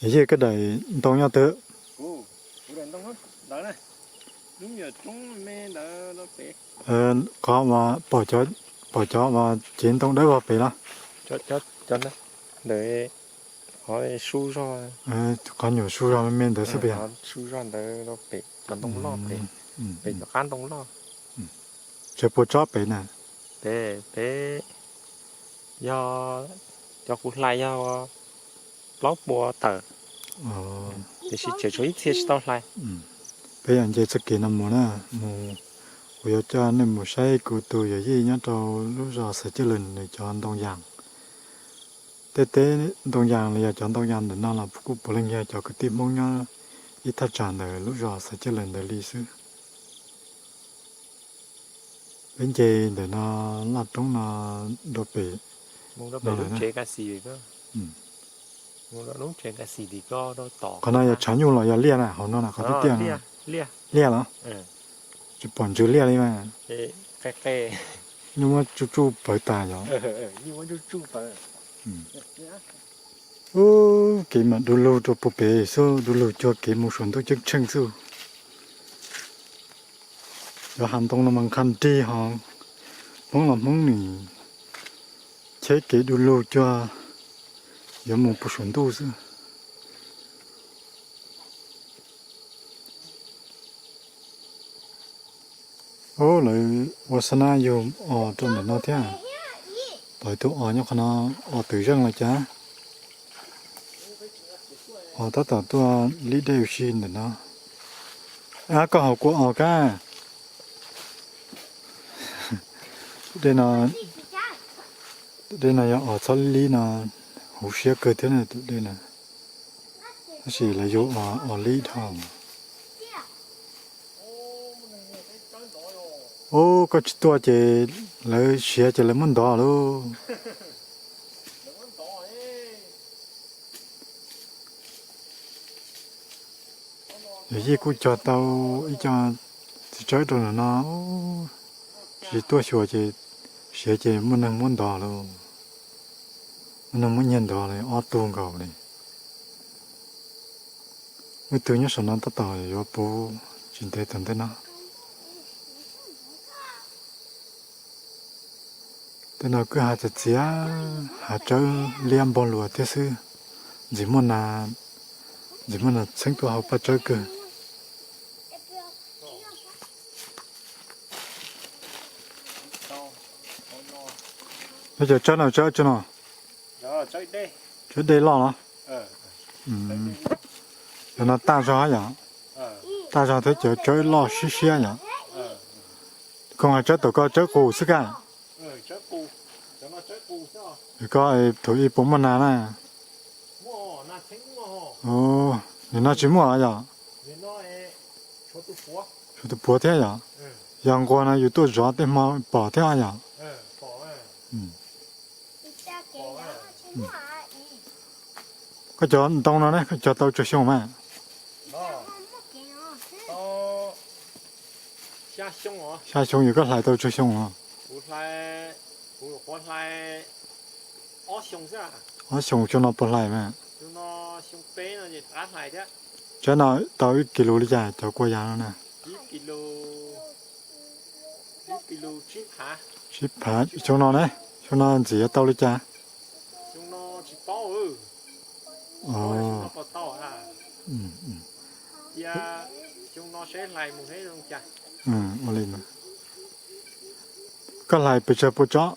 Yog koj daim ntoo nyob twg? Qhov uas pom cov uas cev ntoo dawb vog pem los? Ntawd, qhov nyuam su zog me me ntawd xwb puas yog? Tseem puas tsob pem na? Pem, yog cov kuv hlais yog plaub puas tawm, tiam sis tseem tshuav ib txhia tsis tau hlais. Peb yog nce txoj kev no mus na, mus, kuv yuav coj nej mus saib kuv tus yawm yij nyob rau lub zos Xaiv Cawj Lwm nws cov ntoo yas. Tej teb ntoo yas los yog cov ntoo yas ntawm no los kuj puav leej yog cov kwv tij Hmoob nyob ib thaj tsam ntawm lub zos Xaiv Cawj Lwm ntawd li xwb. Peb nce ntawm no laj roob no rau pem no lawm na. Qhov no yog tshav nyuj los yog liaj na, hauv no na qhov tiaj tiaj no? Liaj los? Tsis pom ntsws liaj li mas. Nyuj muab tsuj tsuj pawv tas yog. Ub, kev mas du lug rau puag pem xwb, du lug cuag kev mus saum ntuj ceeb tsheej xwb. Cov hav ntoo no mas nqha nrig hos, Hmoob los Hmoob nim cheb kev du lug cuag yuav mus puag saum ntuj xwb. Ub, lawv ua xab nab yug os rau ntawm no thiab. Pom ib tug os nyob qhov no, os twm zeej los cas. Os tab tom tuaj lib dej ua si ntawm no. Ab, koj haus kua os kab. Tus dej no, tus dej no yog os txhob lib no, huv siab kawg thiab na tus dej no. Tab sis lawv yug os lib dhau. Ub, koj tsis tuaj ces lawv siav ces lawv muab ntov lauj. Yawm yij kuj cog tau ib co txiv tsawb rau ntawm no, tsis tuaj xyuas ces siav ces muaj neeg muab ntov lauj. Muaj neeg muab nyiag ntov li ob tug nkaus li. Muaj ib tug nyob saum no tab tom yuav puv tsis ntev tom ntej no. Tej no kwj ha txias txias, hav tsawb liab npog luas thiab xwb. Ntxim muaj nas, ntxim muaj nas txheeb tuaj hauv paj tsawb kawg. Nyob cov tsawb no tsawb tsi no? Tsawb dej loj los? Cov no taj zog yom? Taj zog thiab cov tsawb loj siab siab yom? Koog has tsawb tom koj tsawb qus xwb kaj. Koj thaum ub puas muaj nas na? Nim no tsis muaj yom? Tshuav tus puav thiab yom? Yog nquag no yus tuaj zov tej hmo pom thiab yom? Koj cov ntoo no ne koj cog tau tsawg xyoo mas? Xya xyoo yus koj hlais tau tsawg xyoo os? Ob xyoo xyoo no puas hlais mas? Tsawb no tau ib kis lus li cas cov kua yas no na? Tsib phav. Xyoo no ne, xyoo no ntxim yuav tau li cas? Ua li, koj hlais pes tsawg puas tsob?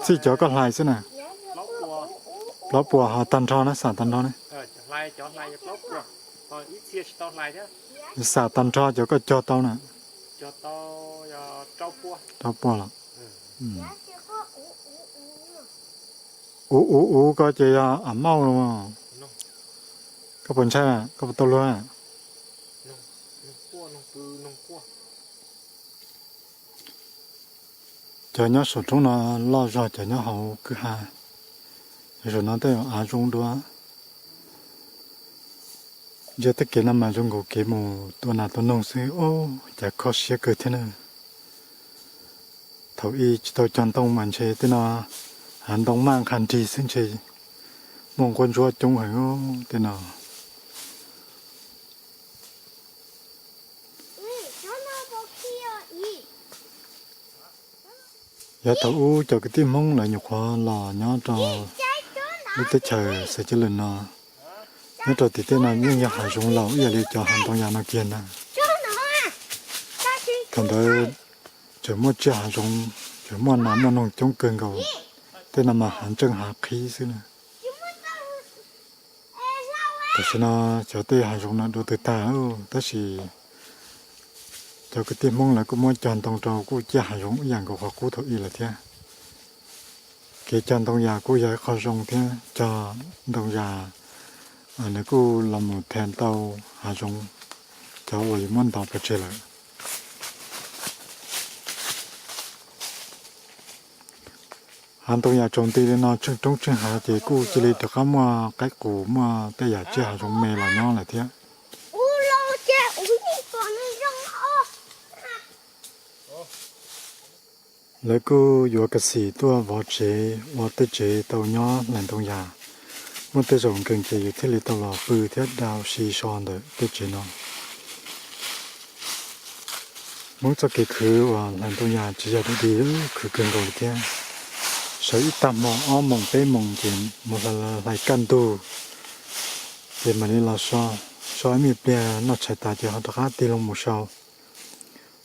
Txij cov koj hlais xwb na. Plaub puas ho tag nrho na, xam tag nrho ne. Xam tag nrho cov koj cog tau na. Rau puas los? Uv uv uv ko ces yog am mauj los. Koj puas ntshai, koj puas tau luag? Cov nyob saum roob no loj zog cov nyob hauv kwj ha. Yog zaum no tej av zoo dua. Ntsia tej kev no mas zoo nkaus kev mus tua nas tua noog xwb, ub, cas kho siab kawg thiab na. Thaum ub tsis tau cog ntoo mas ntshe tej no hav ntoo maj nqha nrig xwb ntshe Muaj nquab ntsuab coob heev tej no. Yog thaum ub cov kwv tij Hmoob lawv nyuam qhuav los nyob rau lub teb chaws Xav Cev Lwm no, nyob rau tim tej no yeej yog hav zoov laus ib yam li cov hav ntoo yas no kiag na. Thaum ntawd tseem muaj tsiaj hav zoov, tseem muaj nas muaj noog coob kawg nkaus. Tej no mas hav ntseej hav qhib xwb na. Tam sim no xyov tej hav zoov no dua twg tag, tab sis cov kwv tij Hmoob lawv kuj muab cog ntoo rau kuj ciaj hav zoov ib yam nkaus qhov qub thaum ub lawm thiab. Kev cog ntoo yas kuj yog ib qho zoo thiab, cog ntoo yas nws kuj los mus them tau hav zoov cov uas yus muab ntov pov tseg lawm. Hav ntoo yas tsaus nti li no tsheej roob tsheej hav ces kuj cia li rov qab muaj qaib qus muaj tej yam tsiaj hav zoov me los nyob lawm thiab. Lawv kuj yuav kas xim tuaj vov tsev ua tej tsev tau nyob hlais ntoo yas. Muaj tej zaum nkees ces yus thiaj li tau los pw thiab dau si so ntawm tej tsev no. Hmoob txoj kev khwv uas hlais ntoo yas tsis yog dog dig, khwv kawg nkaus li thiab. Sawv ib tag hmo ob moos peb moos ces mus hlais kaj ntug, ces mam li los so, so ib me pliag noj tshais tas ces ho rov qab tig loo mus sau.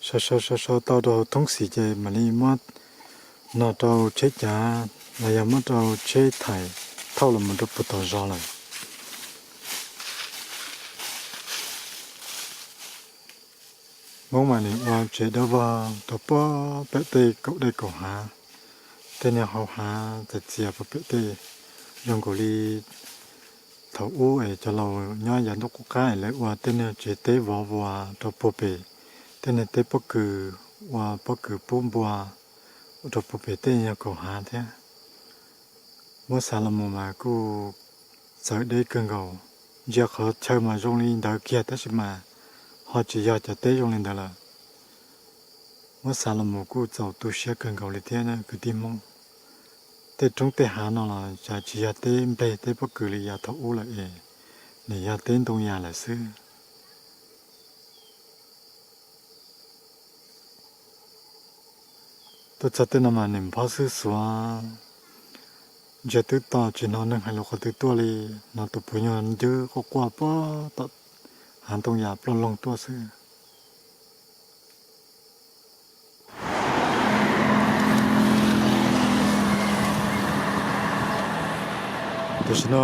Sau sau sau sau tau rau hauv thoob xim ces mam li muab no rau tsheb cav los yog muab rau tsheb thaim thauj los mus rau puag tom zos lawm. Hmoob mas nws ua tsev dawb vog rau puag pem tej kaum dej kaum hav, tej niag hau hav txias txias puag pem tej, zoo nkaus li thaum ub es cov laus nyob yav ntuj qub qab es lawv ua tej niag tsev teb vov vuas rau puag pem tej niag teb pob kws, ua pob kws pub npua rau puag pem tej niag kaum hav thiab. Muab xav los mus mas kuj txawv deb kawg nkaus. Ntsia qhov chaw mas zoo li ntawd kiag tab sis mas ho tsis yog cov teb zoo li ntawd lawm. Muab xav los mus kuj txaus tu siab kawg nkaus li thiab kwv tij Hmoob. Tej roob tej hav no los cas tsis yog teb nplej teb pob kws li yav thaum ub lawm es, nws yog teb ntoo yas lawm xwb. Tuaj txog tej no mas niam nphob xwb xuav, ntsia twb to tsis hnov neeg hais lus qhov twg tuaj li, hnov tus puav nyuag ncwb quaj quaj puag tom hav ntoo yas ploj loog tuaj xwb. Tam sim no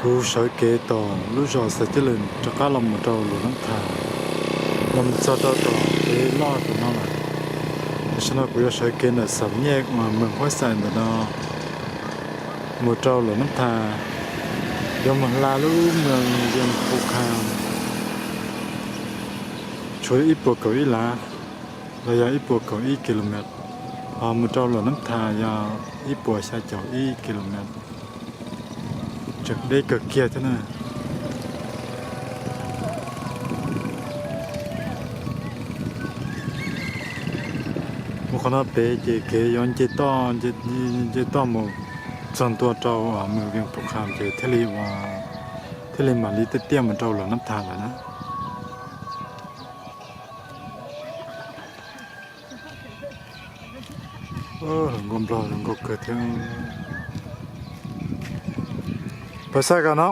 kuv sawv kev tom lub zos Xav Cev Lwm rov qab los mus rau Luam Nab Thas, los mus txog rau tom kev loj tom no lawm. Tam sim no kuv yuav sawv kev ntawm Xam Nyej uas Mees Huab Xais ntawm no mus rau Luam Nab Thas, yuav mus hla lub Mees Vias Pus Khas, tshuav ib puas kaum ib lav los yog ib puas kaum ib kilomev, ho mus rau Luam Nab Thas yog ib puas xya caum ib kilomev. Tseem deb kawg kiag thiab na. Mus qhov no pem ces kev yuav nce toj, nce toj mus txog ntua rau Mees Vias Pus Khas ces thiaj li, thiaj li mam li tiaj tiaj mus rau Luam Nab Thas lawm na. Hluas nkauj Nplog zoo nkauj kawg thiab. Pais xav kom no,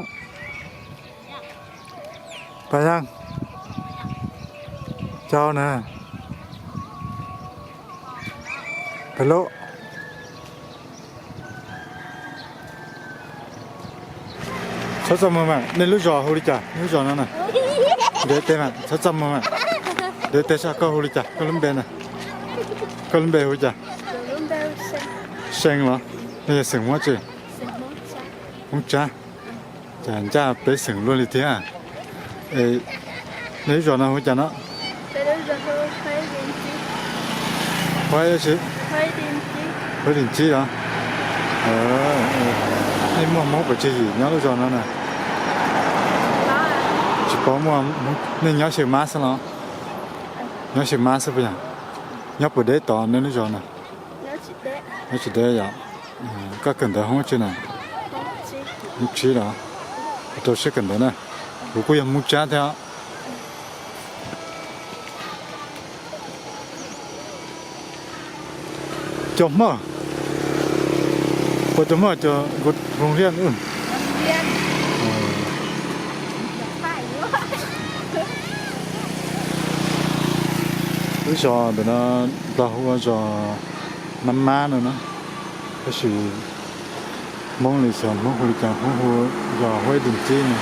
pais yag, cau na, pais lub. Txhob txaj muag mas, nej lub zos hu li cas? Nej lub zos no na. Ntev tes mas, txhob txaj muag mas. Ntev tes sab, koj hu li cas? Koj lub npe na. Koj lub npe hu li cas? See los? Nej yog xeem Hmoob tsi? Hmoob Tsab. Cas ncaj peb xeem luaj li thiab. Nej lub zos no hu li cas no? Huab Dim Tsib los? Nej muaj Hmoob pes tsawg yim nyob lub zos no na? Tsis paub muaj. Nej nyob Xeem Mab xwb los? Nyob Xeem Mab xwb puas yog? Nyob puas deb tod nej lub zos na? Nyob tsis deb yom. Koj kawm ntawv Hmoob tsi na? Hmoob Tsib los, rau siab kawm ntawv na. Kuv kuj yog Hmoob Tsab thiab. Cov Hmoob, puas cov Hmoob cov nkaus hoo liaj? Lub zos ntawm no Nplog hu ua zos Nab Mab no na, tab sis Hmoob li xyov Hmoob hu li cas, Hmoob hu zos Huab Ib Dim Txib no.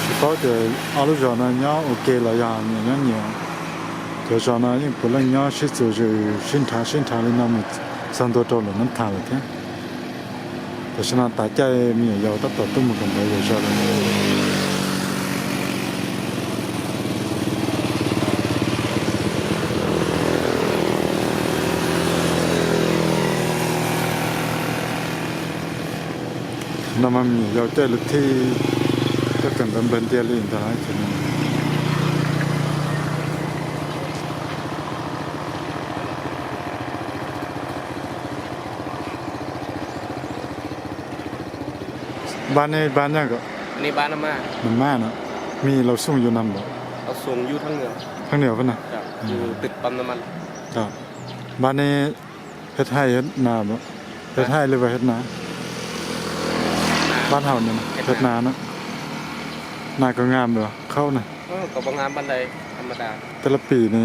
Tsis paub tias ob lub zos no nyob ua ke los yog nyias nyob nyias. Cov zos no yeej puav leej nyob sib txuas zws sib nrhav sib nrhav li no mus txog ntua rau lawm Nab Thas lawm thiab. Tam sim no tav caij me nyuam yaus tab tom tuaj mus kawm ntawv zom zaws lawm. No mas me nyuam yaus caij luv thij tuaj kawm ntawv nplawg ntiag li ntag. Ba nej ba nyaj kom, Nam Maj no, me laus xum yus nam lawm, thab nws na, ba nej hej hais na, hej hais li vas hej na, ba hauj hej na, na kos ngam lawm khaub na, tej lab pim ne,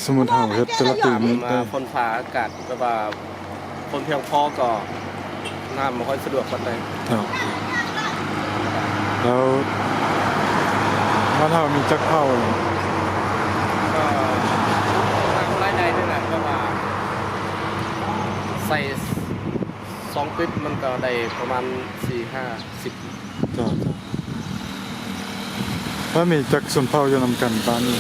xum hauj hej tej lab pim ne. Lawv ba hauj me caj phauj lawm. Pab me cov xum phauj yog nam kas pab ne.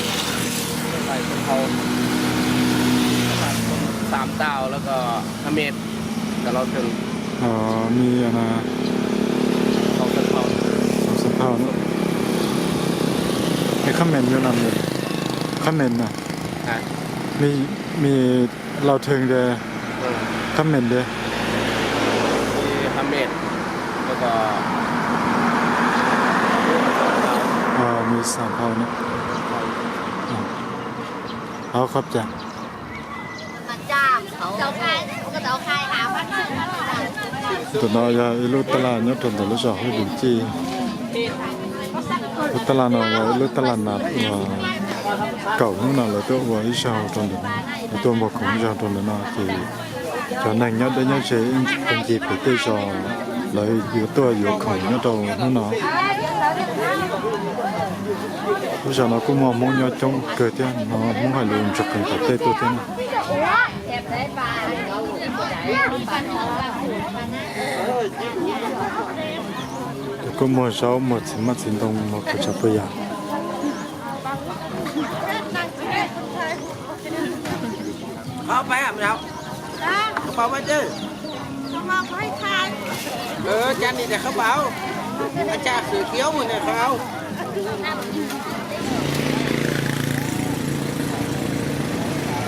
Me na, xum phauj na, me khab meem yog nam, khab meem na, me, me laus theej de, khab meem de. Me xum phauj na. Qhov cas? Tus no yog ib lub taj laj nyob rau ntawm lub zos Huab Dim Txij. Lub taj laj no yog ib lub taj laj nas uas kaum hnub no lawv tuaj ua ib zaug rau ntawm, lawv tuaj npog khoom ib zaug rau ntawm no ces cov neeg nyob deb nyob ze ib tag ncig pem tej zos lawv yuav tuaj yuav khoom nyob rau hnub no. Lub zos no kuj muaj Hmoob nyob coob kawg thiab, Hmoob hais lus ntsuag qees tom tej tuaj thiab na. Ces kuj muag zaub muag txiv maj txiv ntoo muag kav tsam puas yog.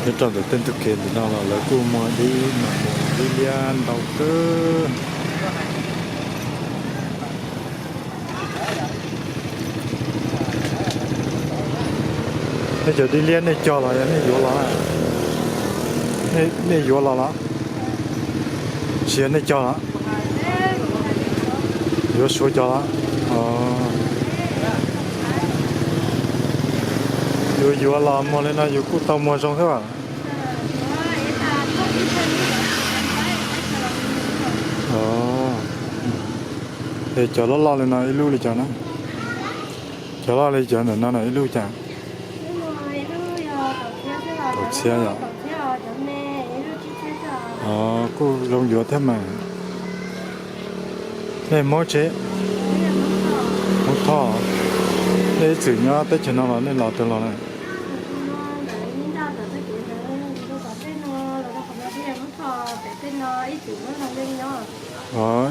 Nyob rau ntawm tej ntug kev ntawm no los lawv kuj muag dib, muag dib liab ntau kawg. Nej cov dib liab nej cog los yog nej yuav los? Nej yuav los los? Tsis yog nej cog los? Yuav suav cog los? Yus yuav los muag li no yus kuj tau muag zoo thiab. Es cov loj loj li no ib lub li cas na? Cov loj li cov ntawm no no ib lub cas? Kaum txhiab yom. Kuj zoo yuav thiab mas. Nej Hmoob tsev? Hmoob Thoj. Nej ib txwm nyob teb chaws no los nej los twg los na?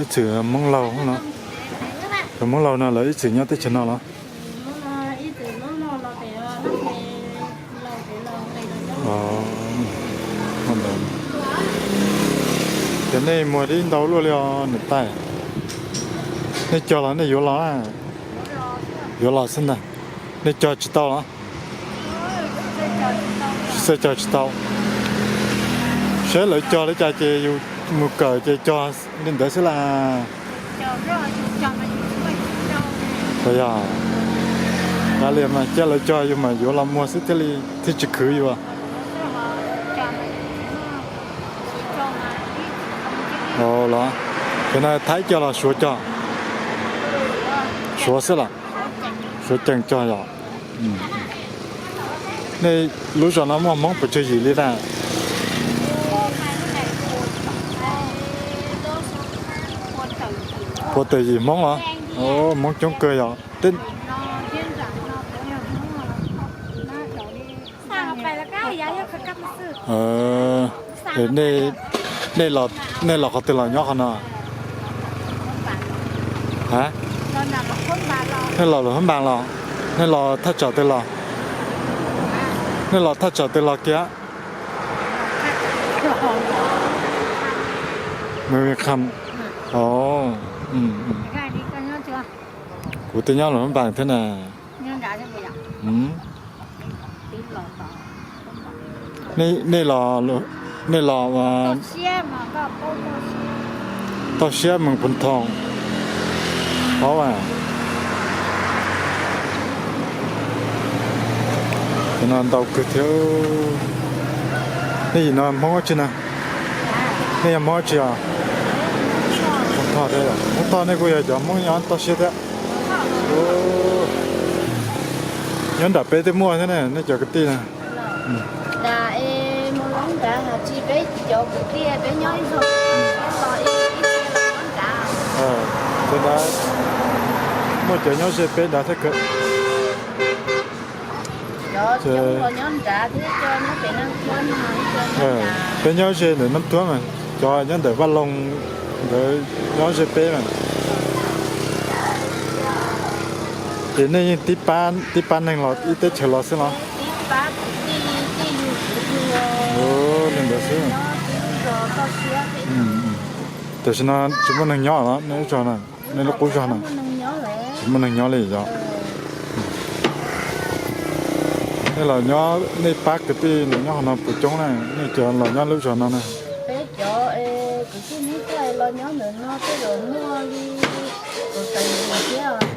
Ib txwm Hmoob Lauj no, cov Hmoob Lauj no lawv ib txwm nyob teb chaws no los? Cov Nej muag dib ntau luaj li os niam tais. Nej cog los nej yuav los na? Yuav los xwb ntag. Nej cog tsis tau los? Xav cog tsis tau. Saib lawv cog li cas ces yus mus kawm ces cog li ntawd xwb las. Yog, cia lawv cog yus mas yuav los muag xwb thiaj li, thiaj tsis khwv yus. Los, ces no Thaib cog los Suav cog? Suav xwb los? Suav ceem cog yom. Nej lub zos no muaj Hmoob puas tsawg yim li na? Puas tawm yim Hmoob los? Hmoob coob kawg yom. Nej los qhov twg los nyob qhov no? Nej los Luam Phab Npas los? Nej los thaj tsam twg los? Nej los thaj tsam twg los kiag? Kuv twb nyob Luam Phab Npas thiab na. Nej los, nej los toj siab Moos Phoos Thoos. Paub, no ntau kawg thiab. Nej yim no Hmoob dab tsi na? Nej yog Hmoob dab tsi os? Hmoob Thoj thiab. Hmoob Thoj nej kuj yog cov Hmoob nyob toj siab thiab. Nyob nram peb twb muaj thiab ne, nej cov kwv tij na. Muaj cov nyob ze peb nrad thiab. Peb nyob ze ntawm Nab Thuab mas, cov nyob ntawm Vaj Loog ntawd nyob ze peb mas. Ces nej yeej tib pab neeg los ib teb chaws los xwb los? Li ntawd xwb. Tam sim no tsis muaj neeg nyob los nej lub zos na, nej lub qub zos na? Tsis muaj neeg nyob li yog? Nej los nyob, nej pab kwv tij los nyob qhov no puas coob na, nej cov los nyob lub zos no na?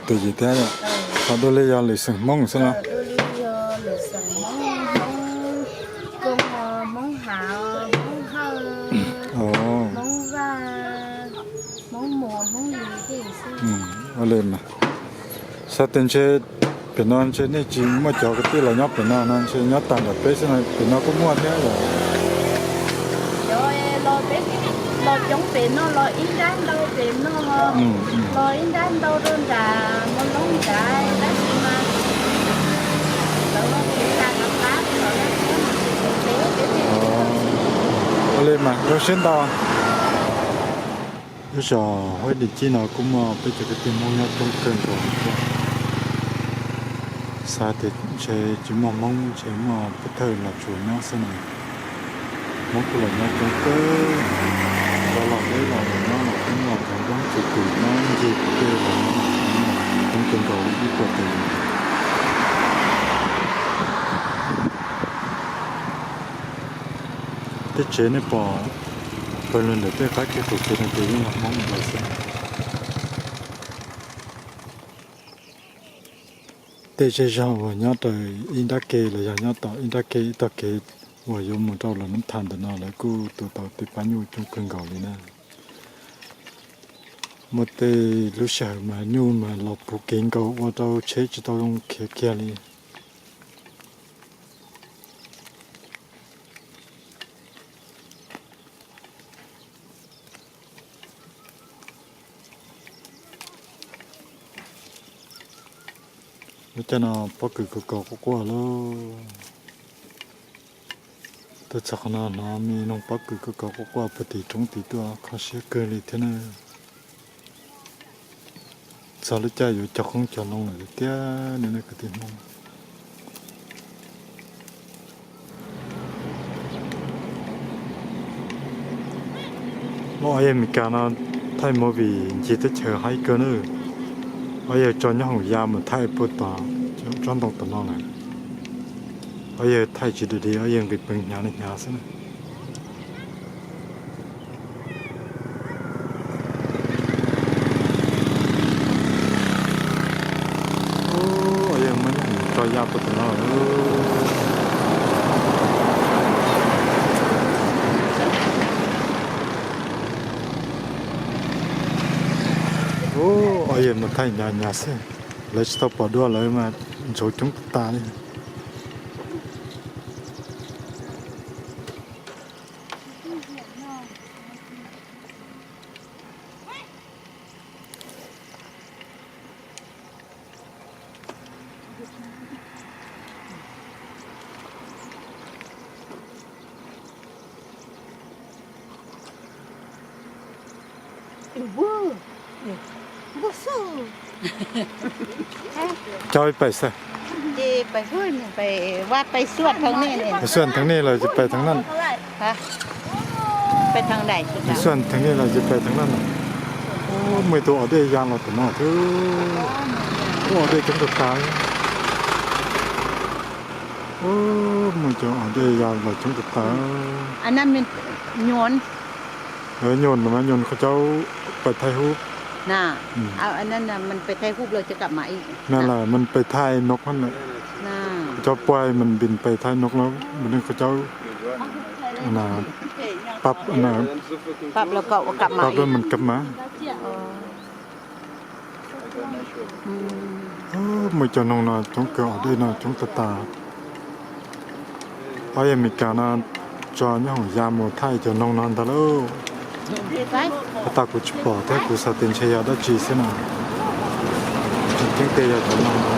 Twj ywm thiab. Qhov dua li yog lwm xeem Hmoob xwb no? Ua li mas, xav tias ntshe pem no ntshe nej tsis muaj cov kwv tij los nyob pem no no, ntshe nyob tag nram peb xwb no, pem no kuj muaj thiab los? Los coob pem no, los ib nrab ntau pem no, los ib nrab ntau rau nram Moos Loob nrad, tab sis mas lawv mus tas los qab, ua li mas zoo siab ntau. Lub zos Huab Dim Cib no kuj muaj peb cov kwv tij Hmoob nyob coob kawg nkaus thiab. Xav tias ntshe tsis muaj Hmoob, ntshe muaj pov thawj los tsuas nyob xwb na. Hmoob kuj los nyob coob kawg, cov los deb los nyob los coob, los cov Hmoob txiv kwm nyob ncig tej los nyob coob kawg nkaus li ib puas tes. Tej tsev nej pom pawg lug ntawm tej qab kev qaum tsev no ces yeej yog Hmoob ntawd xwb. Tej zej zog uas nyob raws ib nrab ke los yog nyob tom ib nrab ke ib tog kev uas yuav mus rau Luam Nab Thas ntawm no lawv kuj tu tau tej pab nyuj coob kawg nkaus li na. Muaj tej lub sij hawm mas nyuj mas los puv kev nkaus ua rau tsheb tsis tau zoo khiav kiag li. Lub caij no pob kws kawg kaus quaj quaj lauj. Tuaj txog qhov no hnov me noog pob kws kawg kaus quaj quaj puag tim roob tid tuaj kho siab kawg li thiab na. Txog lub caij yuav cog qoob cog loo lawm tiag tiag ne kwv tij Hmoob. Ob yawg Meskas no thaij movie ncig teb chaws haib kawg na. Ob yawg tso nyoob hoom ya mus thaij puag tom tsob ntoo tom no lawm. Ob yawg thaij tsis dam di, ob yawg nqis peev hnyav li hnyav xwb na. Ob yawg muab nyoob hoom tso ya puag tom no lawm. Ob yawg mus thaij hnyav hnyav xwb, lawv tsis tau pom dua lawv mas ntshauv coob tas tas li. Coj pais xwb. Xuam theev nej los ces pais theev na. Xuam theev nej los ces pais theev na. Muaj ib tug os dej ya los tom no thiab. Os dej coob tas tas. Muaj cov os dej ya los coob tas tas. Nyuam no mas nyuam qhov caub pais thaij hub. Na las mas pais thaij nok lawm. Cov puag mas npis pais thaij nok lawm, mas nej qhov caub pab, pab lawm mas kab mas. Muaj cov noog no coob kawg, os dej no coob tas tas. Ob yawg Meskas no tso nyoob hoom ya mus thaij cov noog no ntag lauj. Tab sis kuv tsis pom thiab, kuv xav tias ntshe yog dab tsi xwb no. Tseem ceeb tiag yog cov noog no.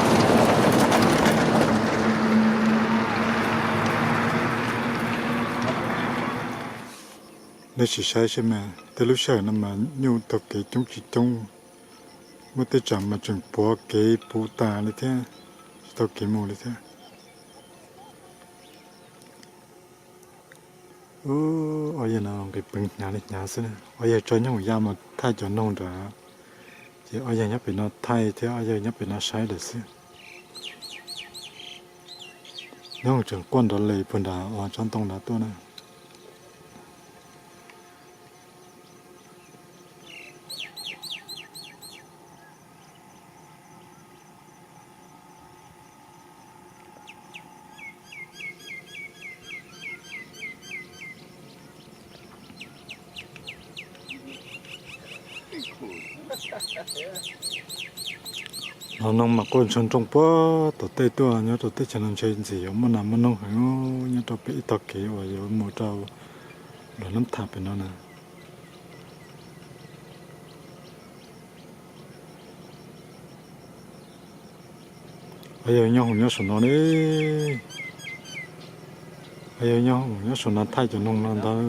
Nej sim saib seb mas tej lub sij hawm no mas nyuj taug kev coob tsis coob, muaj tej tsam mas tseem puav kev puv tas li thiab, tsis tau kev mus li thiab. Ob yawg no nqis peev hnyav li hnyav xwb. Ob yawg tso nyoob hoom ya mus thaij cov noog nrad, ces ob yawg nyob pem no thaij thiab ob yawg nyob pem no saib lawm xwb. Nyoob hoom tseem quaj nrov les puag nram tsob ntoo nrad tuaj na. Los noog mas quaj ntsoo nrooj puag tom tej tuaj, nyob rau teb chaws no ntshe ntxim yuav muaj nas muaj noog heev, nyob rau pem ib tog kev uas yuav mus rau Luam Nab Tham pem no na. Ob yawg nyoob hoom nyob saum no ne. Ob yawg nyoob hoom nyob saum no thaij cov noog no ntag.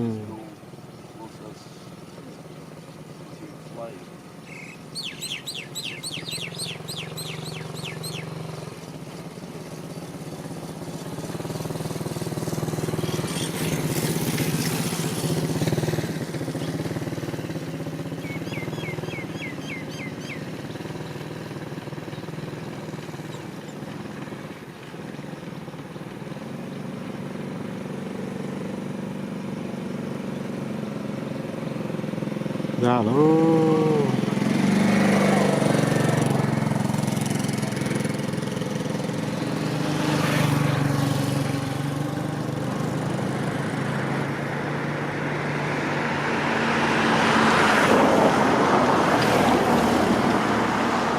Ya lauj.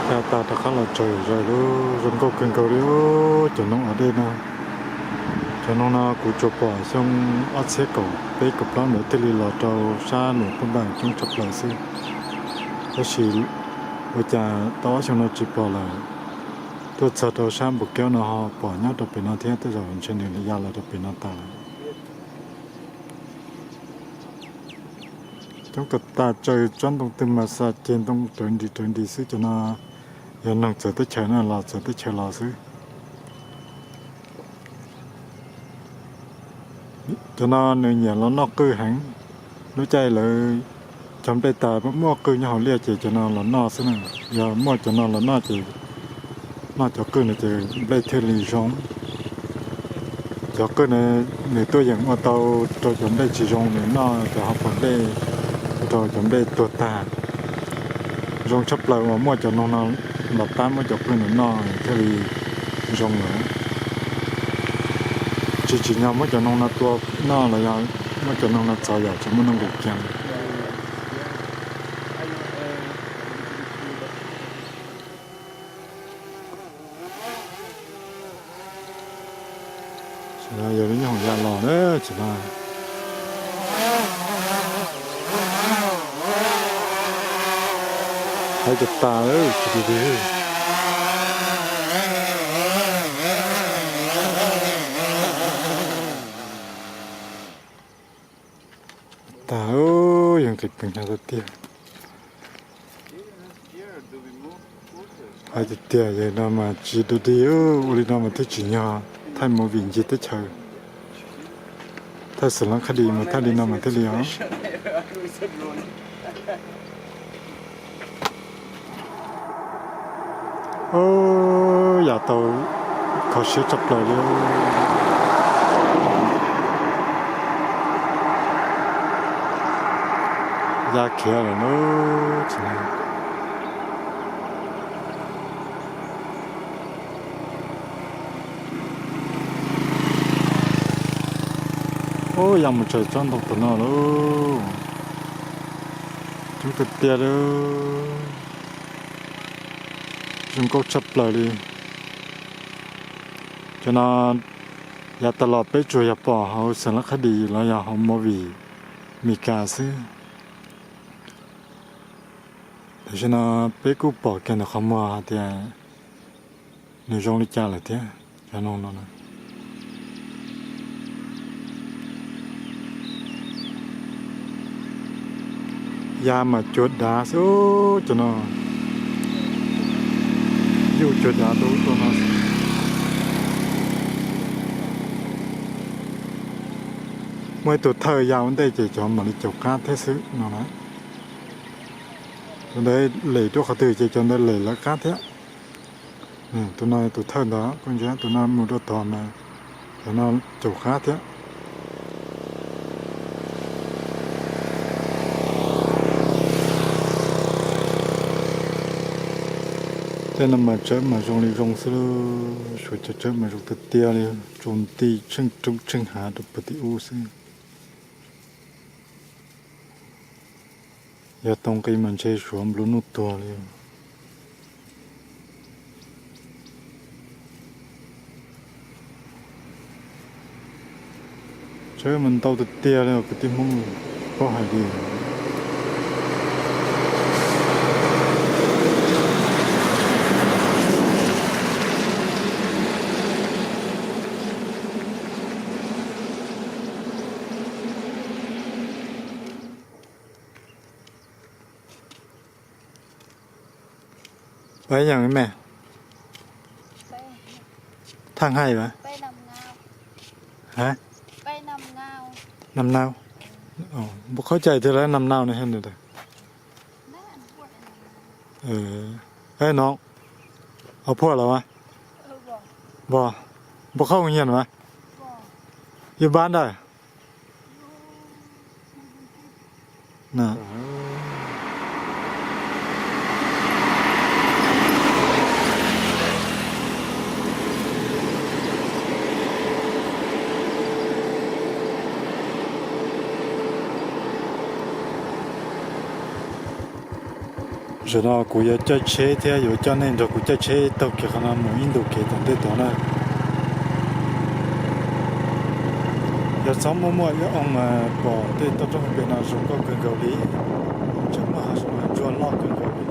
Ya tas rov qab los tsaws zom zaws lub zoo nkauj kawg nkaus li cov noog os dej no. Cov noog no kuv tsuas pom xyoo ob txhiab kaum peb kaum plaub ntawd thiaj li los rau sab Luam Phaj Npas coob tshaj plaws xwb. Tab sis ua cas tau ob xyoo no tsis pom lawm. Tuaj txog rau sab Npus Keub no ho pom nyob rau pem no thiab, tej zaum ntshe nws ya los rau pem no tas lawm. Coob kawg tas, tsaws tsob ntoo twg mas xa ceg ntoo rawv nris rawv nris xwb. Cov no yog noog txawv teb chaws no los txawv teb chaws los xwb. Cov no nws nyiam los noj qwj heev. Lub caij lawv Cov nplej tas muaj qwj nyob hauv liaj ces cov no los noj xwb na. Yog muaj cov no los noj ces noj cov qwj no ces nplej thiaj li zoo. Cov qwj no nws tuaj yeem ua tau rau cov nplej tsis zoo, nws noj cov hauv paus nplej ua rau cov nplej tuag tag. Zoo tshaj plaws uas muaj cov noog no los pab muab cov qwj no noj thiaj li zoo lawm. Tsis tsim nyog muab cov noog no tua noj los yog muab cov noog no txov yam tsis muaj nuj nqis kiag. Tsis yog lub nyuag hauv ya los na, tsis no. Hais cov tas tsis tus twg. Tas, yog nqis peev hnyav tiag tiag. Hais tiag tiag, yog no mas tsis tus twg, ua li no mas thiaj tsim nyog thaij movie ncig teb chaws. Thaij xeem lab khab di mas thaij li no mas thiaj li os. Yam tau kho siab tshaj plaws li. Ya khiav lawm na, tsis ne. Ub, ya mus tsaws tsob ntoo tom no lauj. Coob tiag tiag li. Zoo nkauj tshaj plaws li. Cov no yav tas los peb tsuas yog pom hauv xeem lab khab di los yog hauv movie Meskas xwb. Tam sim no peb kuj pom kiag ntawm qhov muag hais tias nws zoo li cas lawm thiab. Cov noog no na, ya mas cuag dav xwb cov no. Yuj cuag dav rau ub rau no. Muaj ib tug thawj ya ua ntej ces cov mam li caum qab thiab xwb no na. Cov ntawd lem rau qhov twg ces cov ntawd lem lawv qab thiab. Tus no tus thawj ntawd, koj ntsia tus no mus rau tod mas cov no caum qab thiab. Tej no mas tsawb mas zoo li zoo xwb, suav cov tsawb mas zoo tiag tiag li, tsaus nti tsheej roob tsheej hav rau puag tim ub xwb. Yog tau nqi mas ntshe suav nplua nuj tuag li. Tsawb mas ntau tiag tiag li kwv tij Hmoob, paub hais tias Peb yog me, thaj hais vas, hais, nam nau, npu khaub cai thiab lawm nam nau ne. Ej no, au phuaj los mas, npu khaub nyiam mas, ib npab ntawd. Zaum no kuv yuav caij tsheb thiab yuav coj nej nrog kuv caij tsheb taug kev qhov no mus ib ntu kev tom ntej tod na. Yog txhob muaj muaj ib oo mas pom tej toj roob hauv pes no zoo nkauj kawg nkaus li, tseem muaj hav zoov hav tsuag loj kawg nkaus li.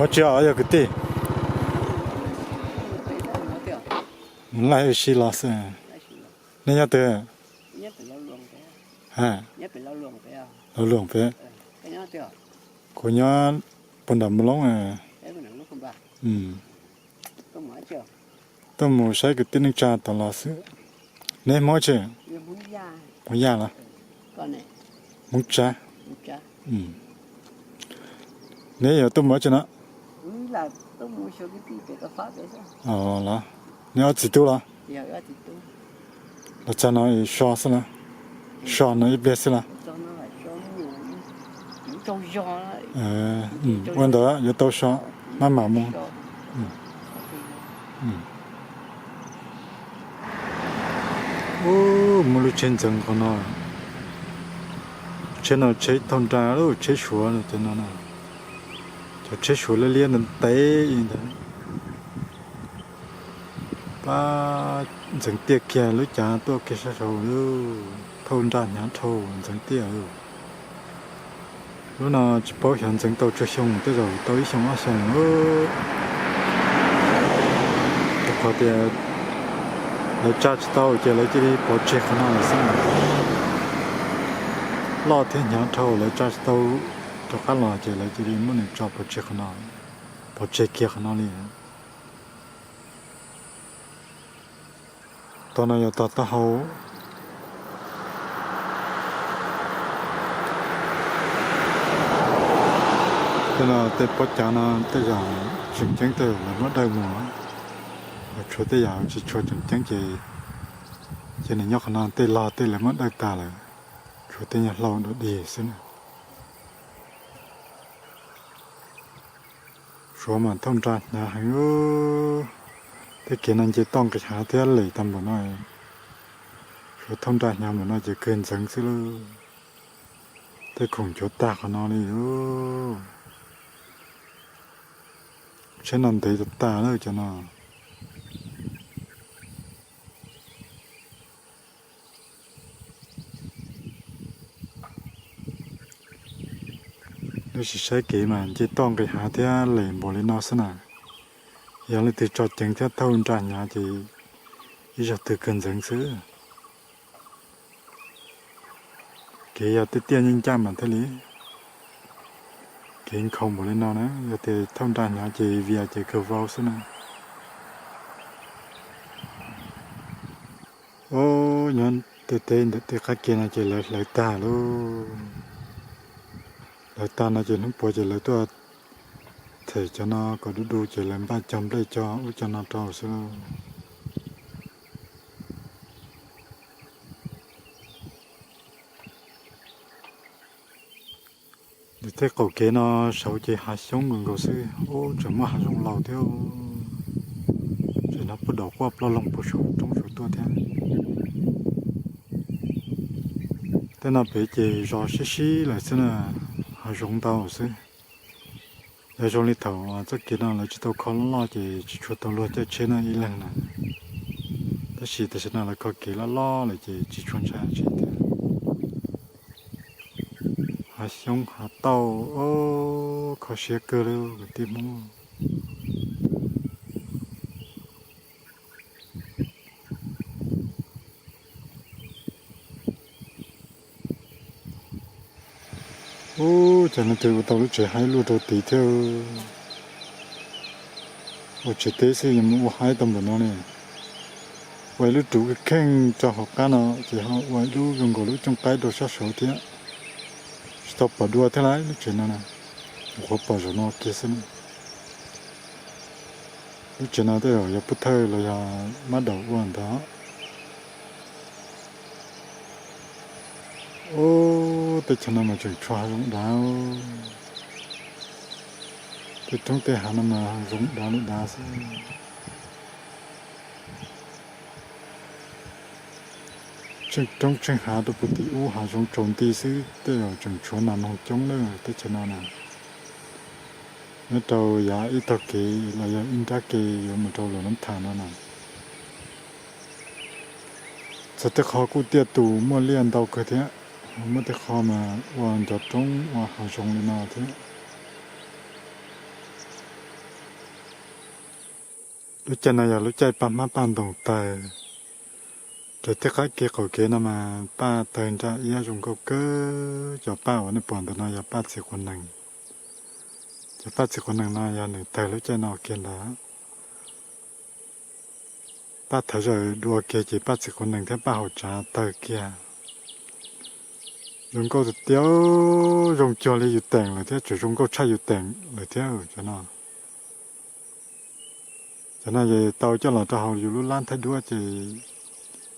Ua tsi os yog kwv tij? Laij ua si los xwb. Nej nyob twg? Lo Luam peb. Kuv nyob puag nram Mus Loob. Tuaj mus saib kwv tij neej tsa tom los xwb. Neb Hmoob tsi? Hmoob Yaj los? Hmoob Tsab. Neb yuav tuaj mus tsi no? Los, neb ob txiv tub los? Los txog no so xwb los? So no ib pliag xwb los? Ua ntawd yuav tau so, maj mam mus. Ub, muaj lub tsheb ntxeev qhov no. Tsheb no tsheb thauj nra, tsheb Suav no cov no. Cov tsheb Suav liab liab ntev ntev li ntawd. Pab ntxeev tiaj kiag lub cav tuaj kiag sab saud, thauj nra hnyav dhau ntxeev tiaj. Lub no tsis paub xyov ntxeev tau tsawg xyoo, tej zaum tau ib xyoo ob xyoo. Rau qhov tias lawv tsa tsis tau ces lawv cia li pov tseg qhov no lawm xwb. Loj thiab hnyav dhau lawv tsa tsis tau rov qab los ces lawv cia li muab nws tso pov tseg qhov no, pov tseg kiag qhov no li. Tog no yog tog taub hau. Tej no tej pob cav no tej yam tseem ceeb tej lawv muab dawj mus, tshuav tej yam tsis tshua tseem ceeb ces, ces nws nyob qhov no, tej log tej lawv muab dawj tag lawm, tshuav tej nyuag hlau dua dig xwb na. Suav mas thauj nra hnyav heev. Tej kev no nce toj nqis hav thiab lem tag npaum no. Suav thauj nra hnyav npaum no ces kawg ntxeev xwb lauj. Tej khoom cuav tag qhov no li. Tsheb no ntev tas tas lawm cov no. Lub sim saib kev mas nce toj nqis hav thiab lem npaum li no xwb na. Yog leej twg tso ceev thiab thauj nra hnyav ces ib zaug twg kawg ntxeev xwb. Kev yog tej tiaj ncaj ncaj mas thiaj li. Kev nkhaus npaum li no na, yog tias thauj nra hnyav ces vias ces kawg vau xwb na. Ob, nyob tej teb ntawm tej qab kev no ces lawv hlawv tag lauj. Hlawv tag no ces hnub puav ces lawv tuaj them cov no kom du du ces lawv npaj cog nplej cog ub cog no rau xwb lauj. Nws tej qaum kev no saud ces hav xyoob nkaus nkaus xwb, ub tseem muaj hav zoov laus thiab. Tseem no puag daum quaj ploj loog puag saum roob saud tuaj thiab. Tej no pem ces zos sib sib lawm xwb na, hav zoov ntau xwb. Yog zoo li thaum txoj kev no lawv tsis tau kho loj loj ces tsis tshua tau luag caij tsheb no ib leeg na. Tab sis tam sim no lawv kho kev loj loj lawm ces tsis tshua ntshai dab tsi thiab. Hav xyoob hav tauj, kho siab kawg li kwv tij Hmoob. Ub, cas leej twg ua tau lub tsev haib luaj rau tid thiab. Ua tsev teb xwb yuav mus ua haib tau npaum no ne. Ua ib lub ruv kheej tso hauv qab no ces ho ua ib lub zoo nkaus lub cooj qaib rau sab saud thiab. Tsis tau pom dua thiab lauj lub tsev no na, nyuam qhuav pom zaum no kiag xwb na. Lub tsev no tej zaum yog pub thawj los yog mab daum ua ntag. Ub, teb chaws no mas tseem tshuav hav zoov dav. Tej roob tej hav no mas hav zoov dav li dav xwb. Tsheej roob tsheej hav rau puag tim ub hav zoov tsaus nti xwb, tej zaum tseem tshuav nas noog coob na teb chaws no na. Nyob rau yav ib tog kev los yog ib nrab kev yuav mus rau Luam Nab Tham no na. Txawm tej qho kuj tiaj tus muaj liaj ntau kawg thiab, muaj tej qho mas ua ncov roob ua hav zoov li no thiab. Lub caij no yog lub caij paj hmab paj ntoos tawg. Raws tej qab kev qaum kev no mas paj tawg nra iab zoo nkauj kawg. Cov paj uas nej pom ntawm no yog paj txiv quav nees. Cov paj txiv quav nees no yog nws tawg lub caij no kiag ntawd. Paj thawv zawm dua kiag ces paj txiv quav nees thiab paj hauv tsav tawg kiag. Zoo nkauj tiag tiag, zoo cuag li yus teem lawm thiab, tseem zoo nkauj tshaj yus teem lawm thiab cov no. Cov no ces tau coj los rau hauv yus lub lab thaij duab ces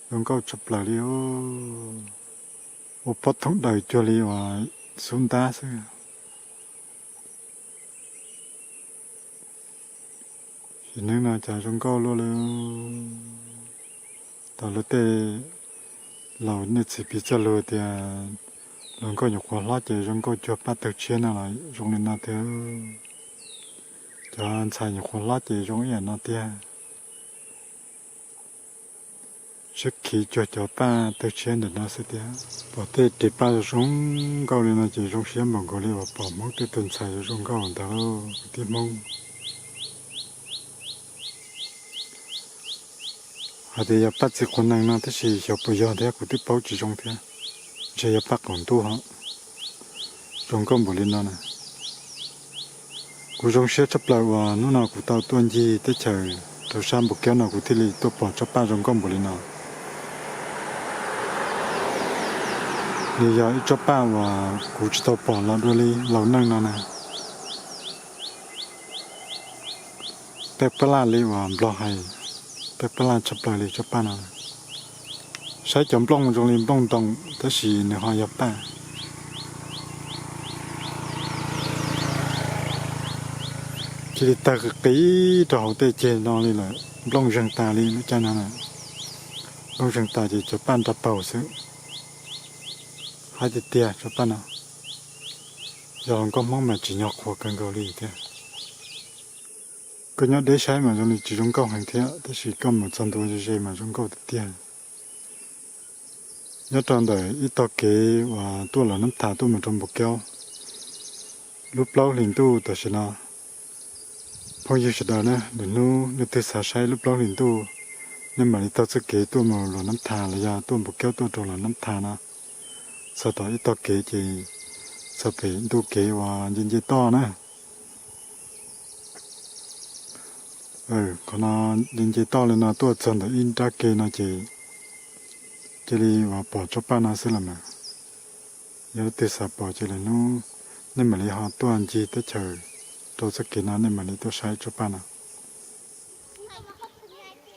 zoo nkauj tshaj plaws li. Ua pob thooj daws cuag li uas xub ntab xwb. Sim neej no cas zoo nkauj luaj li. Tau lawv tej laus nej txiv piv txoj lus tias hluas nkauj nyuam qhuav hlob ces zoo nkauj cuag paj tawg tshiab no los zoo li no tiag. Cov ntxhais nyuam qhuav hlob ces zoo ib yam no tiag. Siab khiv cuag cov paj tawg tshiab ntawm no xwb tiag. Pom tej ris paj zoo nkauj li no ces zoo siab npaum nkaus li uas pom Hmoob tej tus ntxhais zoo nkauj ntawd lauj kwv tij Hmoob. Hais tias yog paj txiv quav nees no tab sis xyov puas yog thiab, kuv twb paub tsis zoo thiab. Ntshe yog paj qaum ntuj ho zoo nkauj npaum li no na. Kuv zoo siab tshaj plaws uas hnub no kuv tau tuaj ncig teb chaws rau sab Npus Kiab no kuv thiaj li tuaj pom tsob paj zoo nkauj npaum li no. Nws yog ib tsob paj uas kuv tsis tau pom los dua li laus neej no na. Peb pab laj li uas Nplog hais, peb pab laj tshaj plaws li tsob paj no. Saib cov nplooj zoo li nplooj ntoos tab sis nws ho yog paj. Cia li tawg qis qis rau hauv tej ceg no li lawm, nplooj zeeg tas li lub caij no na. Nplooj zeeg tas ces cov paj nra paug xwb. Haib tiag tiag tsob paj no. Yog hluas nkauj Hmoob mas tsim nyog qhuas kawg nkaus li thiab. Koj nyob deb saib mas zoo li tsis zoo nkauj heev thiab, tab sis koj mus txog ntua ze ze mas zoo nkauj tiag tiag. Nyob rau ntawm ib tog kev uas tuaj Luam Nab Thas tuaj mus rau Npus Kiab, lub plaub hlis ntuj tam sim no. Phooj ywg sawv daws na, lwm hnub nej twg xav saib lub plaub hlis ntuj, nej mam li taug txoj kev tuaj mus Luam Nab Thas los yog tuaj Npus Kiab tuaj rau Luam Nab Thas no. Txog tom ib tog kev ces txog pem ntu kev uas nce nce toj na. Qhov no nce nce toj li no tuaj txog ntawm ib nrab ke no ces cia li uas pom tsob paj no xwb los mas. Yog leej twg xav pom ces lwm hnub nej mam li ho tuaj ncig teb chaws rau txoj kev no nej mam li tuaj saib tsob paj no.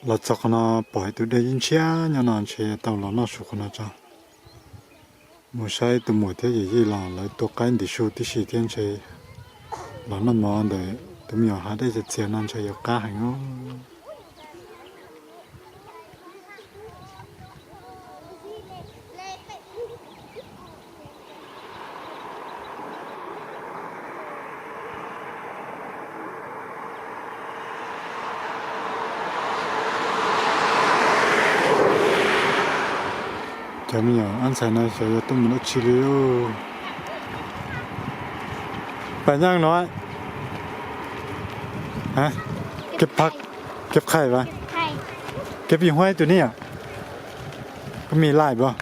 Los txog qhov no pom ib tug dej ntshiab nyob no ntshe tau los noj su qhov no tso. Mus saib tus muam thiab yawm yij los lawv tua qaib ntim su tib si thiab ntshe los noj mov ntawm tus me nyuam hav dej txias txias no ntshe yuav qab heev. Cov me nyuam ab ntxhais no xyov yuav tuaj mus dab tsi li. Pam nyaj no, kev qhais vas, kev pis huaib tus ni yom, koj mis laim pom,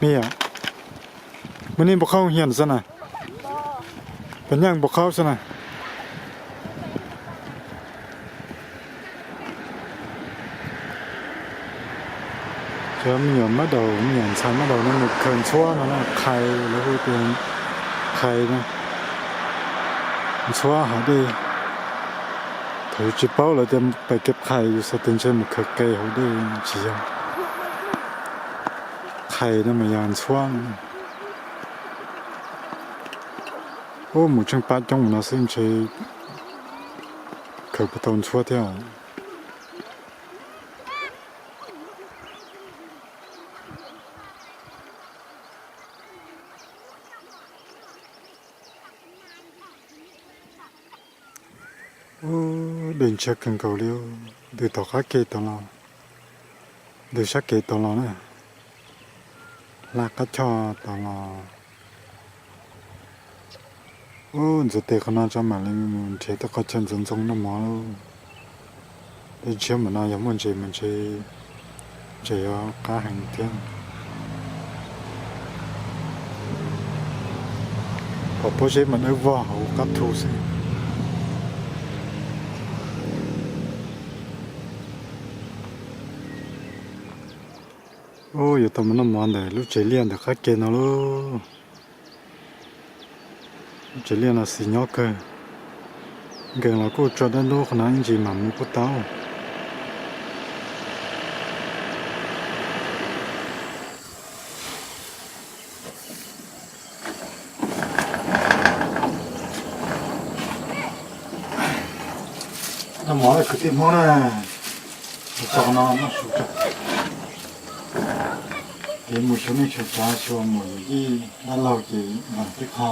mis yom, mus ni npau qhauj hiam xwb na, pam nyaj npau qhauj xwb na. Cov me nyuam mab daum, me nyuam ntxhais mab daum no mus khaws ntxhuab no na, qhais, lawv hu tias qhais na, ntxhuab hav dej. Thaum yus tsis paub lawv tias pais kev qhais, yus xav tias ntshe mus khaws qe hav dej, tsis yog. Qhais no mas yog ntxhuab. Ub, mus tsheej pab coob no xwb ntshe khaws puas tau ntxhuab thiab. Ub, dej ntshiab kawg nkaus li. Ntws tom qab kev tod los, ntws sab kev tod los na, hla qab choj tod los. Ub, ntxuav tes qhov no tso mam li mus nrhiav tej qhov chaw ntxoov ntxoo noj mov lauj. Tej ntshiab mas no yog muaj ntses mas ntshe tseem yuav qab heev thiab. Pom pob zeb mas dawb vog hauv qab thu xwb. Ub, yuav tau mus noj mov ntawm lub tsev liaj ntawm qab ke no lauj. Lub tsev liaj no xis nyob kawg, nkees los kuj tso dab ntub qhov no ib ntsis mam mus kuj tau. Noj mov kwv tij Hmoob na, tso no noj su tso. Kev mus xyuas neej xyuas tsav xyuas mus yij dab laug ces npam tib qho,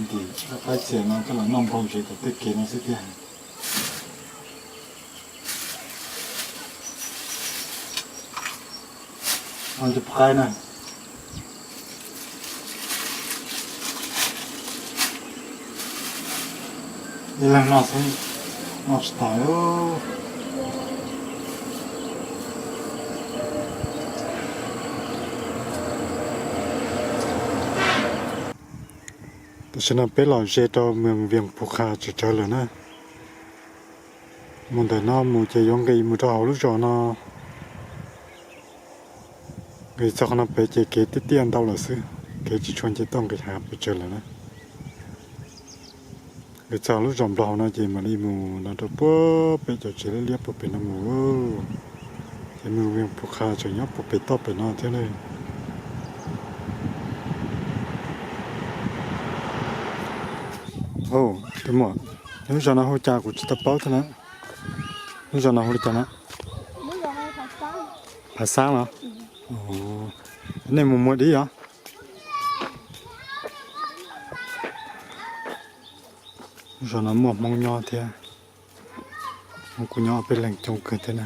ntim qaib txias no coj los noj npog ntsev tom tej kev no xwb tiag. Noj cov qaib na. Ib leeg noj xwb, noj tsis tas. Tam sim no peb los ze rau moos Vias Pus Khas tsawv tsawv lawm na. Mus ntawm no mus ces yuav nqis mus rau hauv lub zos no. Nqis txog qhov no pem ces kev tiaj tiaj ntau lawm xwb, kev tsis tshua nce toj nqis hav pes tsawg lawm na. Nqis txog lub zos Nplog no ces mam li mus no rau puag pem cov tsev liab liab puag pem no mus. Ces moos Vias Pus Khas tseem nyob puag pem toj pem no thiab ne. Tus muam, lub zos no hu cas kuv tsis tau paub thiab na. Lub zos no hu li cas na? Phav Xab los? Nej mus muag dib os? Lub zos no muaj Hmoob nyob thiab. Hmoob kuj nyob peb leeg coob kawg thiab na.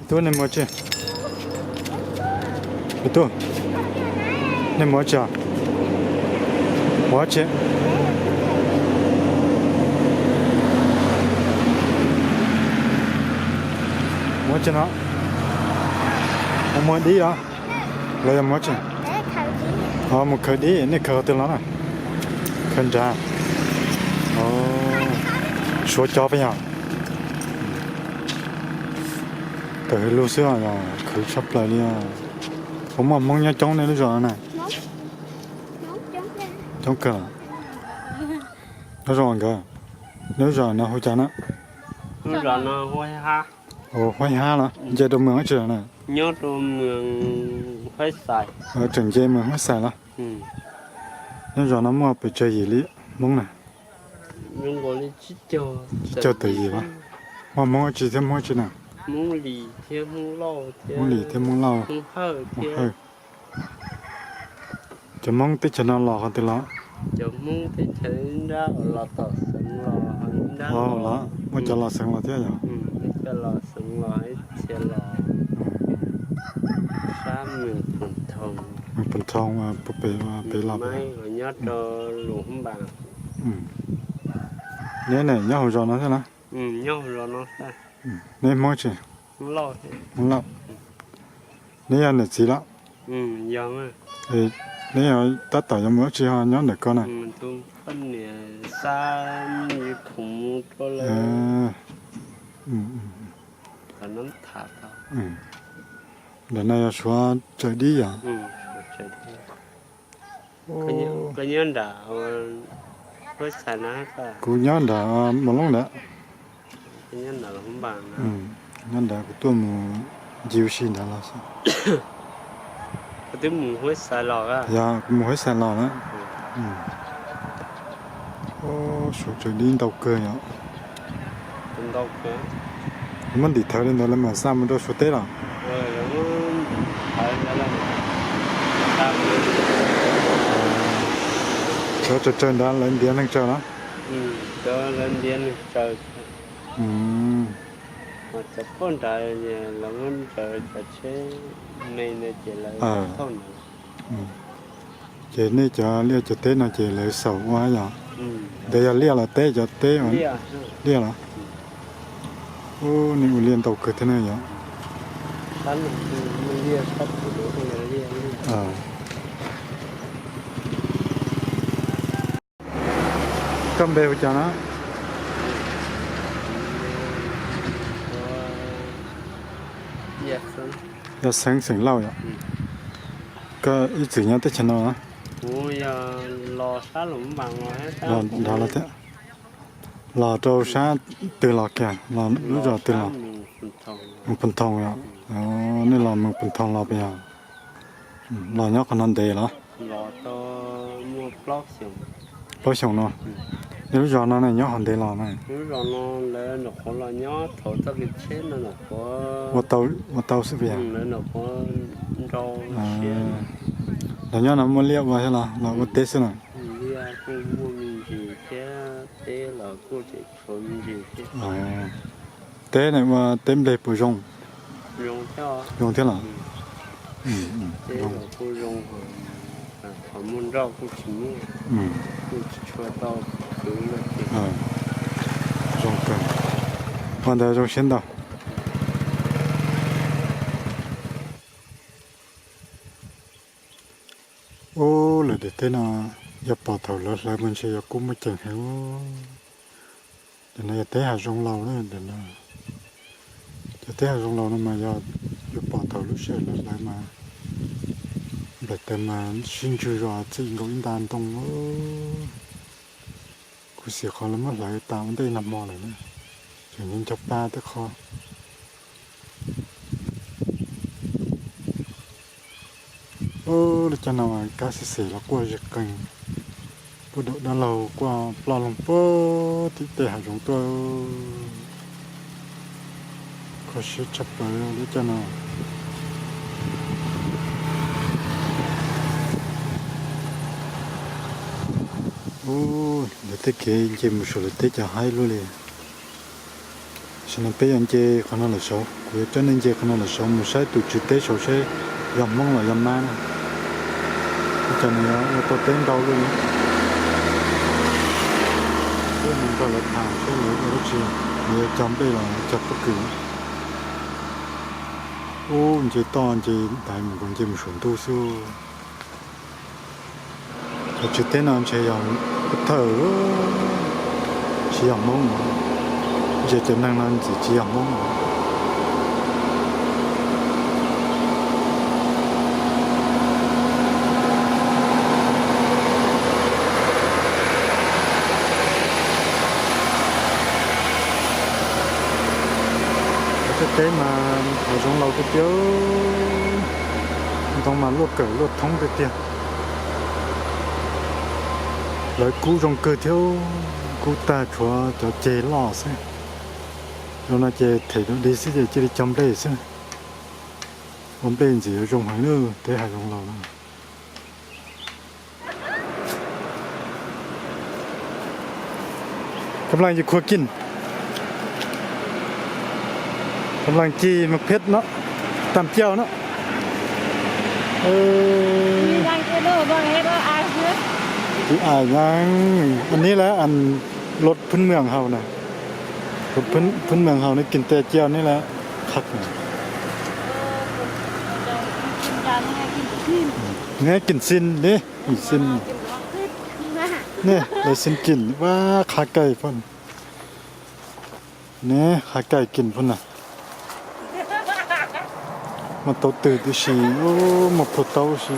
Tub, nej mus tsi? Tub, nej mus tsi? Mus tsi? Mus tsi no? Mus muag dib os? Los yog mus tsi? Mus khaws dib. Nej khaws qhov twg los na? Khaws nrad. Suav cov peb yog. Tawm hais lus xwb os, khwv tshaj plaws li. Puas muaj Hmoob nyob coob nej lub zos no na? Coob kawg. Nyob zoo nkawd. Nej lub zos no hu cas na? Huab Ib Hab los? Nce rau moos dab tsi lawm na? Tseem nce moos Huab Xais los? Nyob zos no muaj pes tsawg yim li Hmoob na? Tsib caug tawm yim los? Muaj Hmoob dab tsi thiab Hmoob dab tsi na? Hmoob Lis thiab Hmoob Lauj. Hmoob Hawj. Cov Hmoob teb chaws no los qhov twg los? Los, muaj cov los xeev los thiab yog? Pus Thoo, pem los pem. Neb ne nyob hauv zos no thiab na? Neb Hmoob tsi? Hmoob Lauj. Neb yog niam txiv los? Neb tab tom yuav mus dab tsi ho nyob ntawm ko na? Ntawm no yog Suav tsaws dib yog? Kuv nyob nram Mos Loob ntawd. Nyob ntawd kuv tuaj mus ncig ua si ntawd los xwb. Yog, kuv mus Huab Xais los na. Suav tsaws dib ntau kawg yom. Muab ntim thawv li ntawd lawv mam xa mus rau Suav teb los? Cov tsaws tsaws ntawd lawv ntiav neeg tsaws los? Ces nej cov liaj cov teb no ces lawv xaum ua yog? Ntev yog liaj los teb, cov teb liaj los? Ub, nej ua liaj ntau kawg thiab ne yom. Koj npe hu cas na? Yog Xeeb, xeem Lauj yom. Koj ib txwm nyob teb chaws no? Los, los rau sab twg los kiag, los lub zos twg los? Moos Phoos Thoos yom. Nej los Moos Phoos Thoos los puas yog? Los nyob qhov no ntev los? Plaub xyoos no. Nej lub zos no ne nyob qhov ntev los na? Ua tau xwb puas yog? Los nyob no muaj liaj ua thiab los, los ua teb xwb na? Teb ne ua teb nplej puas zoo? Zoo thiab los? Zoo kawg. Ua ntawd zoo siab ntau. Ub, lawv daim teb no yog pom thaum lawv hlawv mas ntshe yog kub muaj ceem heev. Ntawm no yog teb hav zoov laus na, ntawm no. Cov teb hav zoov laus no mas yog yuav pom thaum lub sij hawm lawv hlawv mas nplaim taws mas sib ntswg zos txij nkaus ib nta ntoo. Kuv xav qhov lawv muab hlawv tas ua ntej nag hmo lawm na, tseem nco nco pa tej qho. Ub, lub caij no mas kab xim xim los quaj zig qees, puag dam dab laug quaj ploj loog puag tim tej hav zoov tuaj. Kho siab tshaj plaws lub caij no. Ub, lawv tej kev nce mus saum lawv teb cas haib luaj li. Tam sim no peb yuav nce qhov no lawm saud, kuv yuav coj nej nce qhov no lawm saud mus saib tus tswv teb saud seb yog Hmoob los yog Mab na. Ua cas nws ua tau teb ntau luaj li. Peb mus nrog lawv tham seb lawv ua dab tsi, lawv yuav cog nplej los cog pob kws. Ub, nce toj nce ntaiv mus nkaus nce mus saum ntuj xwb. Cov tswv teb no ntshe yog Pub Thawj, tsis yog Hmoob. Ntshe cov neeg no ntxim tsis yog Hmoob. Cov teb mas hav zoov laus tiag tiag, ntoo mas luaj kawm luaj thoob tiag tiag. Lawv kub zoo kawg thiab, kub tag tshuav cov ceg loj xwb. Zoo no ces them dua dig xwb ces cia li cog nplej xwb. Ua nplej ntxim yuav zoo heev na, teb hav zoov laus no. กำลังจะคั่วกิน กำลังจี่หมากเผ็ดเนาะ ตำแจ่วเนาะ เออ จี่อ่างยัง อันนี้แหละ อันรสพื้นเมืองเฮานะ รสพื้น พื้นเมืองเฮานี่ กินแต่แจ่วนี่แหละ คักนะ นี่กินสิ้นดิ กินสิ้น นี่ lawv xin กิน ว่า ขาไก่พ่น นี่ ขาไก่ กิน พ่นนะ muaj taub twg tib si, muaj plhuav taub si.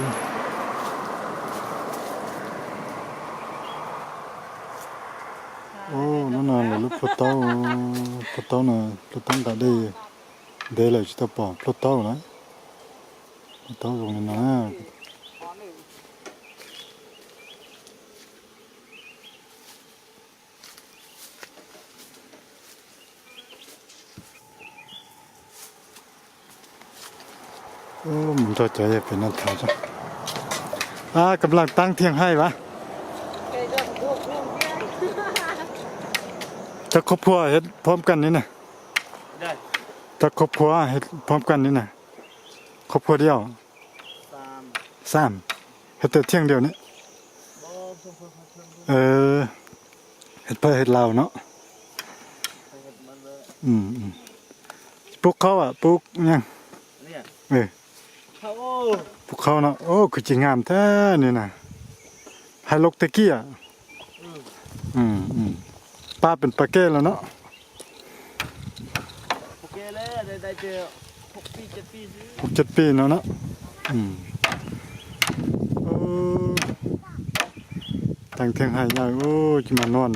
Ub, hnub no lawv lub plhuav taub, plhuav taub no, plhuav taub nqa dej, ntev lawm tsis tau pom plhuav taub lawm. Plhuav taub zoo li no na. Mus nrog cov yawg pem no tham tso. กำลังตั้งเตียงให้วะ Cov khaub phua เฮ็ดพร้อมกันนี่นะ Cov khaub phua เฮ็ดพร้อมกันนี่นะ ครอบครัวเดียว สาม เฮ็ดแต่เตียงเดียวนี่ เออ Hes phaj hes laus no. Pub qhaub, pub yeej. Pub qhaub no, khwv cig ngam thiab ni na. Hais lus tej kiag. Pab pem pas kej los no. Hauv caj pij no na. Teem thiaj hais nyaj, tsis mas nuan,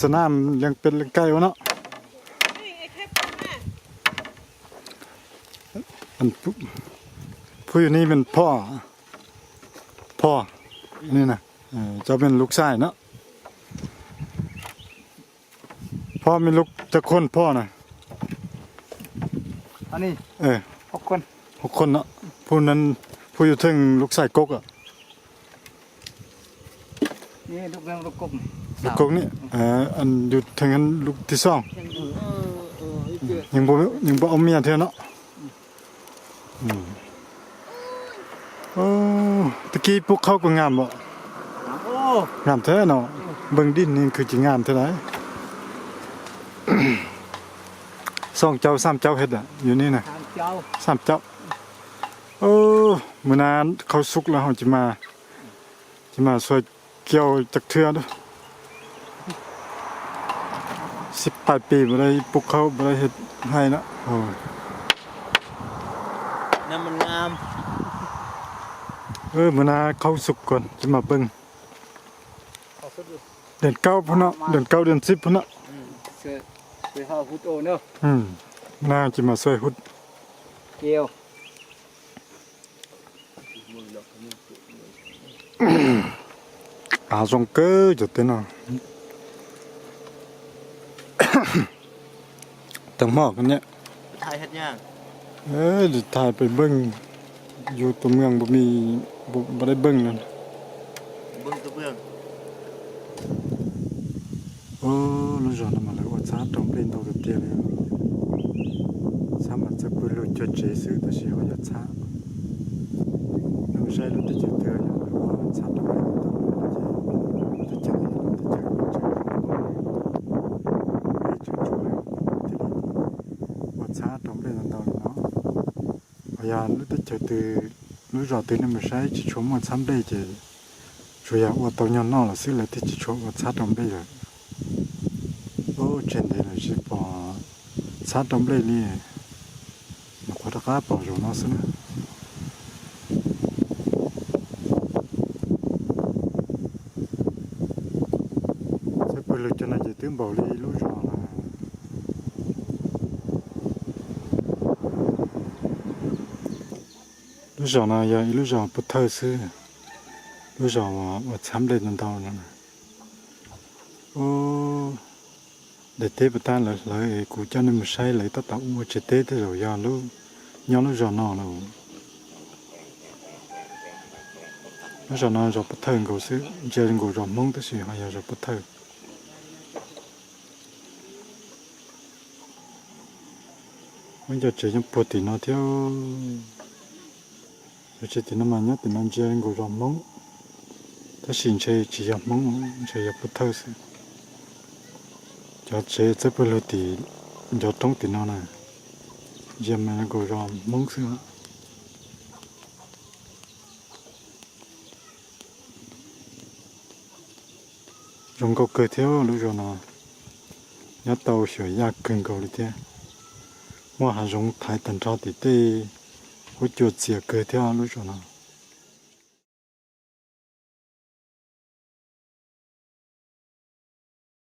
xa nam leej pem leej kaij ua no. Phuj yug ni men phoj, phoj, cov men lub xaij no. Phoj me lub cov khuam phoj na. Hauv khuam no, phuj yug theej lub xaij koj. Lub koj ni, yug theej lub tib xooj. Yeej npau ob miaj thiab no. Tag kis pub qhaub kuj ngam os. Ngam thiab no, npeeg dib ni khwv cig ngam thiab lawm. Xooj caub xaam caub hes yus ni na. Xaam caub. Mws na qhaub xub lawm ho tsis mas xuas kiau caj thwb. Sib pais pis npau dai pub qhaub npau dai hais na. Mws na qhaub xub kuj tsis mas npeeg. Diam kaub pub no, diam kaub diam txib pub no. Na tsis mas xuas hub. Av zoo kawg cov teb no. Tau hmo koj niam. Thaij pem npeeg, yus tus mweej npau mis, npau dai npeeg lawm. Lub zos no mas lawv ua txhab rau nplej ntau tiag tiag li. Txhab mas txawj pw lug cuag tsev xwb tab sis ho yog txhab. Nej saib lub teb chaws twg yog lawv ua txhab rau nplej ntau, teb chaws, teb chaws, tseem tshuav thiaj li ua txhab rau nplej ntau ntau li no. Ho yog lub teb chaws twg, lub zos twg nej mus saib tsis tshua muaj txhab nplej ces tsuas yog ua tau nyuag noj lawm xwb, lawv thiaj tsis tshua ua txhab rau nplej lawm. Ub, tseg ntev lawm tsis pom txhab rau nplej li. Nyuam qhuav rov qab pom zaum no xwb na. Txawb pwg lug cov no ces twb npaum li lub zos lawm. Lub zos no yog ib lub zos pov thawj xwb, lub zos uas ua txhab nplej ntau ntau no. Ub, daim teb puas tab lawv hlawv es kuv coj nej mus saib lawv tab tom ua tsev teb tej zaum yog lub, nyob lub zos no lawm. Lub zos no zos pov thawj nkaus xwb, ntsia nkaus zos Hmoob tab sis ho yog zos pov thawj. Muaj cov tsev nyob puag tim no thiab. Cov tsev tim no mas nyob tim no ntsia nkaus zos Hmoob, tab sis ntshe tsis yog Hmoob, ntshe yog pov thawj xwb. Cov tsev txawb pwg lug tim ncov roob tim no na, ntsia mas nkaus zos Hmoob xwb. Zoo nkauj kawg thiab lub zos no, nyob tau xyuas yaj kawg nkaus li thiab. Muaj hav zoov thaiv tag nrho tim tej, huab cua txias kawg thiab lub zos no.